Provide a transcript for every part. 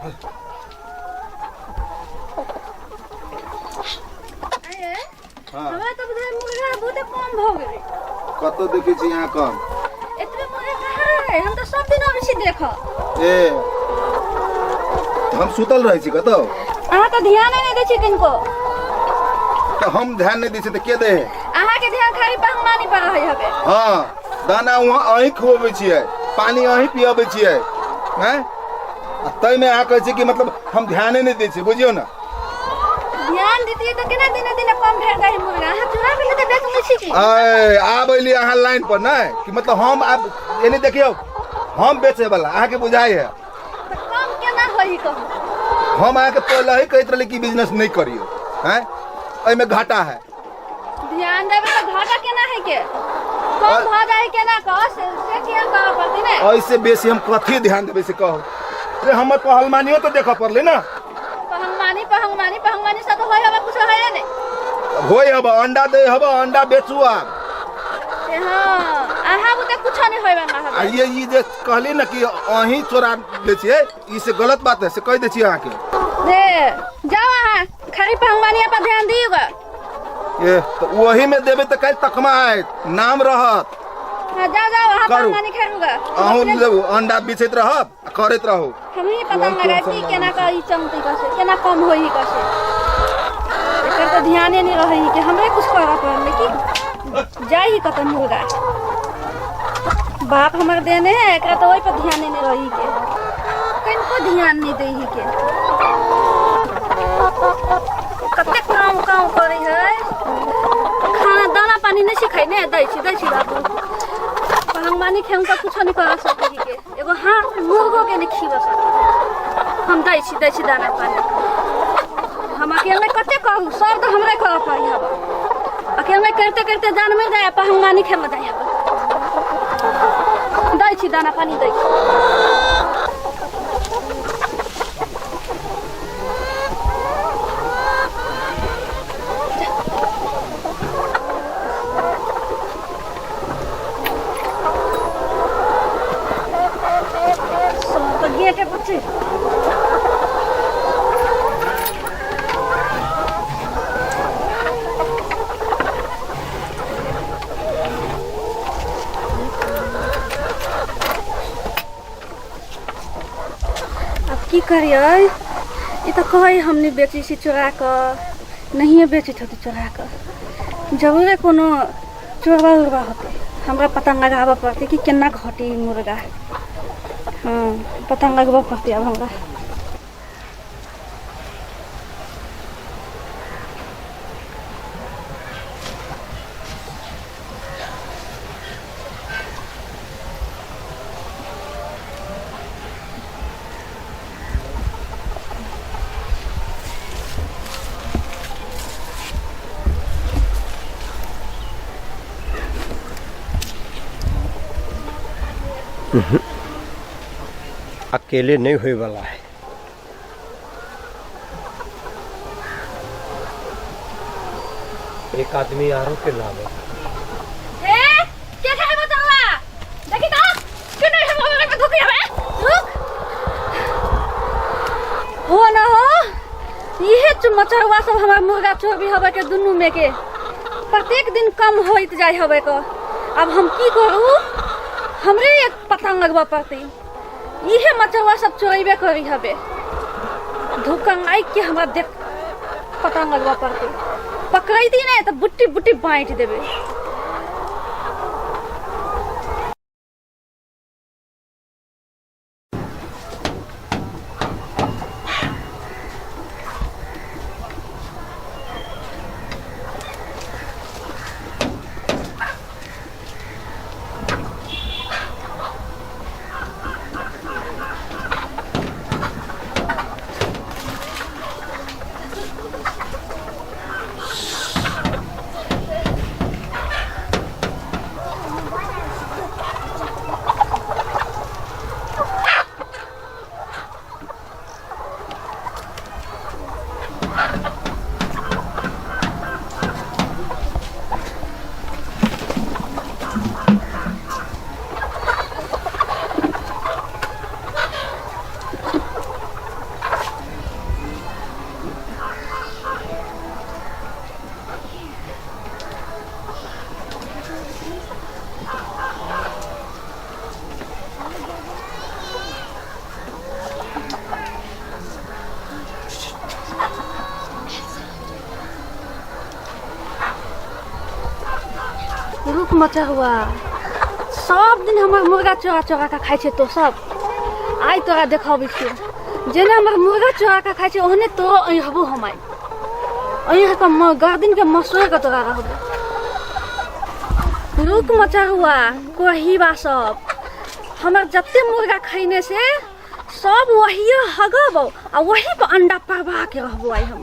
अरे हाँ हमरा तऽ बुझाइ मुर्गा बहुते कम भऽ गेलै। कतौ देखै छी अहाँ कम? एतबे मुर्गा कहाँ रहै? हम तऽ सब दिन अबै छी देखऽ। ए, हम सुतल रहै छी कतौ? अहाँ तऽ ध्याने नहि दै छी किनको। तऽ हम ध्यान नहि दै छी तऽ के दै है? अहाँके ध्यान खाली पहलवानी पर रहै हबे। हाँ, दाना वहाँ अहीं खुअबै छियै, पानी अहीं पियबै छियै, हैं? आ ताहिमे अहाँ कहै छियै कि मतलब हम ध्याने नहि दै छियै, बुझियौ ने। ध्यान दितियै तऽ केना दिने दिने कम भेल जाइ मुर्गा? अहाँ चोरा के लेते बेच लै छी की? अय, आब अयली अहाँ लाइन पर नहि कि मतलब हम आब एने देखियौ, हम बेचे वाला अहाँके बुझाइ है? तऽ कम केना होई कहू? हम अहाँके पहिले ही कहैत रहली कि बिजनेस नहि करियौ, हैं? एहिमे घाटा है। ध्यान देबै तऽ घाटा केना है के? कम भऽ जाइ केना कह से किया कहऽ पड़तै ने? एहिसे बेसी हम कथी ध्यान देबै से कहू? अरे, हमर पहलमानियो तऽ देखऽ पड़लै ने। पहलवानी पहलवानी पहलवानी से तो होय हवा कुछ है नहीं। होय हब, अंडा दे हब, अंडा बेचू आब। से हाँ, अहाँ बुते कुछ नहीं होय बा। आ ये ई जे कहली ने कि अहीं चोरा लै छियै, ई से गलत बात है, से कहि दै छी अहाँके। दे जाओ, अहाँ खाली पहलवानी पर ध्यान दियौ। ए, तऽ ओही में देबै तऽ काल्हि तकमा आयत, नाम रहत। हाँ, जाओ जाओ, अहाँ करू। पहलवानी खेलूगा। अहूँ लेबू, अंडा बेचैत रहब आ करैत रहू। हम ही पता कोन लगाए कोन कि सामान केना छै? का ई चमती कसे, केना कम होई कसे। एकर तो ध्याने नहीं रहे कि हमरे कुछ करऽ पड़ले कि जाई ही कत मुर्गा। बाप हमर देने है एकरा, तो ओहि पर ध्याने नहीं रही के कनिको ध्यान नहीं दै ही के। कते काम काम करे है, खाना दाना पानी नहीं सिखाई ने। दै छी, दै छी बाबू। पहलवानी खेम तऽ कुछो नहीं कर सकै ही के, एगो हाँ मुर्गो के नहीं खिबा सकै। हम दै छी, दै छी दाना पानी। हम अकेले कते करू? सब तऽ हमरे करऽ पड़ी हब। अकेले करते करते जान मरि जाय, पहलवानी खेमे जाइ हब। दै छी दाना पानी, दै छी। सब तऽ गेटे पर छै। आब की करियै? ई तऽ कहै हम नहि बेचै छी चोरा कऽ। नहिए बेचैत होतै चोरा कऽ, जरूरे कोनो चोरबा उरबा होतै। हमरा पता लगाबऽ पड़तै कि केना घटी ई मुर्गा। हँ, पता लगबऽ पड़तै आब हमरा। अकेले नहीं होए वाला है। एक आदमी आरो के लावे। ए, के खाए बचौला? देखी त, के नहीं हम हमरा पे धोखी हवे। रुक। हो न हो, इहे मचरवा सब हमर मुर्गा चोरबी हवे के। दुनू में के प्रत्येक दिन कम होइत जाय हवे को। अब हम की करू? हमरे एक पता लगबऽ पड़तै। इहे मचरवा सब चोरेबे करी हवे। धुकन आइक के हमरा देख पता लगबऽ पड़तै। पकड़ैती नहि तऽ बुट्टी बुट्टी बाँटि देबै। मचहुआ सब दिन हमर मुर्गा चोरा चोरा के खाइ छै तो सब आइ तोरा देखबै छियौ जेना हमर मुर्गा चोरा के खाइ छै ओहने तोरो अहिबो हम आइ अहिके गर्दिन के मसोड़ के तोरा रहबो रुक मचहुआ कोहिबा सब हमर जते मुर्गा खैने से सब वही हगबो आ वही पर अंडा परवा के रहबो आइ हम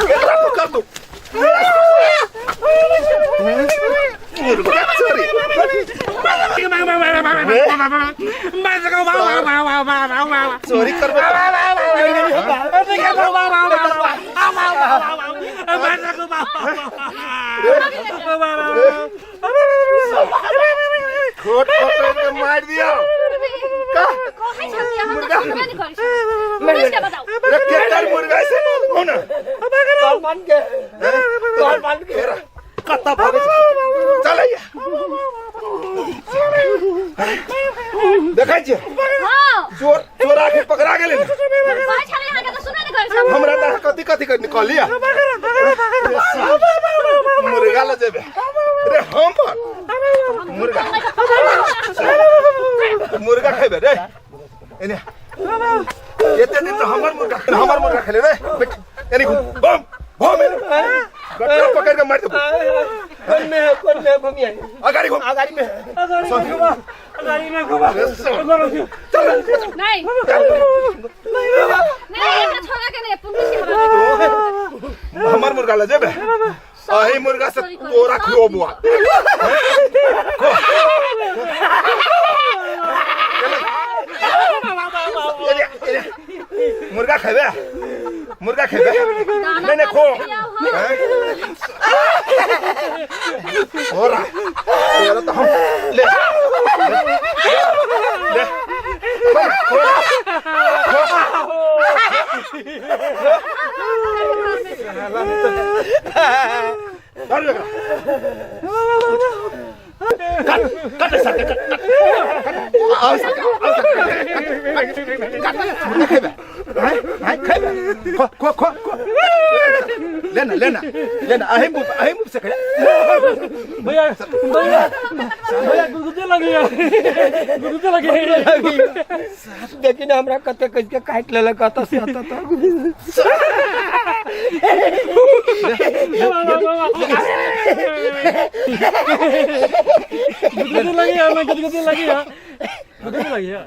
एकरा पकड़ दो मुर्गा चोरी चोरी करबे खोट पकड़ के मार दियो का कहै छलियै अहाँ तऽ मुर्गा। सुनबे नहि करै छी पुलिस के बताउ रे केकर मुर्गा से मालूम ना मान के तोहर मान के कत्ता भागे छै चलै देखै छियै हँ चोर चोरा के पकड़ा गेलै ने कहै छलियै अहाँके तऽ सुनबे नहि करै छी हमरा तऽ कथी कथी के कहलियै मुर्गा ल जेबे रे हम पर मुर्गा मुर्गा खेबे रे एने एते दिन तऽ हमर मुर्गा हमर मुर्गा खेले रे बैठ एने घुम बम बम एने गट्टा पकड़ के मार देबो कोन में है कोन में है घूमिए अगाडि घुम अगाड़ी में है चल नहीं नहीं एकरा छोड़ा के नहीं पुलिस के हवा हमर मुर्गा ल जेबे अही मुर्गा से तोरा खुओबो मुर्गा खेबे मुर्गा खेबे दाना नहीं नहीं खो खियाओ हम। तोरा तोरा तो हम ले ले खो खो धर एकरा। कट कट सर कट कट आओ सर आओ सर कट कट मुर्गा खेबे हैं हैं खेबे खो खो खो खो लेना लेना लेना अही मुंह अही मुंह से खेले भैया भैया भैया गुदगुदी लगी है गुदगुदी लगी है देखी ना हमरा कते कस के काट लेलक अत से अत तक गुदगुदी लगैया, हमरा गुदगुदी लगैया, गुदगुदी लगैया।